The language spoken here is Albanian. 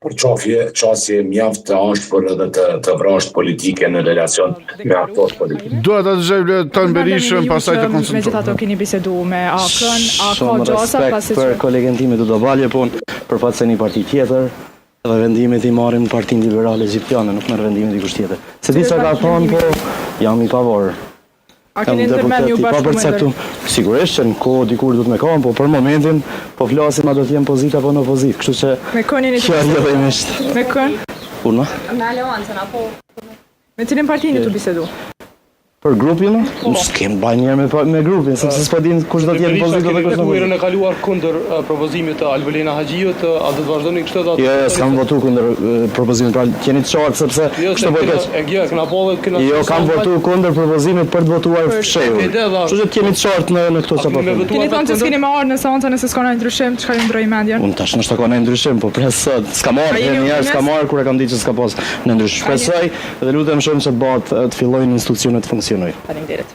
Për qafje, qasje mjaft të ashpër edhe të, të vrazhdë politike në relacion me aktorët politikë. Dua ta dëgjoj Blerton Berishën, pastaj të Megjithatë koncentrohem. keni bisedu me AAK-n, a ka Shumë gjasa respekt pasi për që kolegen time Duda Balje, po unë përfaqësoj një parti tjetër dhe vendimet i marrim në Partinë Liberale Egjiptiane, nuk merr vendimet dikush tjetër. Se di çka ka thonë, po jam i pavarur. a Jam keni ndërmend deputet ju i bashku me papërcaktuar. Sigurisht që në kohë dikur duhet me kanë, po për momentin po flasim a do të jem pozitë apo në opozitë, kështu që Me kën jeni të kjo rrjedhimisht. Me kën? Unë Me aleancën apo Me cilin parti jeni të bisedu? për grupin, po. S'kem baj njëherë me me grupin, sepse s'po din kush do të jetë në Berisha pozitë dhe keni kush në votuar herën opozitë. e kaluar kundër eh, propozimit të Albulena Haxhiut, eh, a do të vazhdoni kështu dhe a do Jo, të jo, votoni s'kam se- votu kundër e, propozimit, pra jeni të qartë sepse Jo, se kështu po kena, keq. e jo, kena po dhe kena Jo, kam votu kundër propozimit për të votuar fshehur. E, dhe, dha. Kështu që të jemi të qartë në në këto A çfarë po keni me them. votuar Keni thonë që vetë s'keni me ardhë në seanca nëse s'ka ndonjë ndryshim, çka ju ndroi mendjen? Unë tash ndoshta ka ndonjë ndryshim, po pres sot. S'kam A ardhur jeni një herë, optimist? s'kam ardhur kur e kam ditë që s'ka pas në ndryshim. Shpresoj dhe lutem shumë që të bëhet të fillojnë institucionet të funksionojnë. Faleminderit.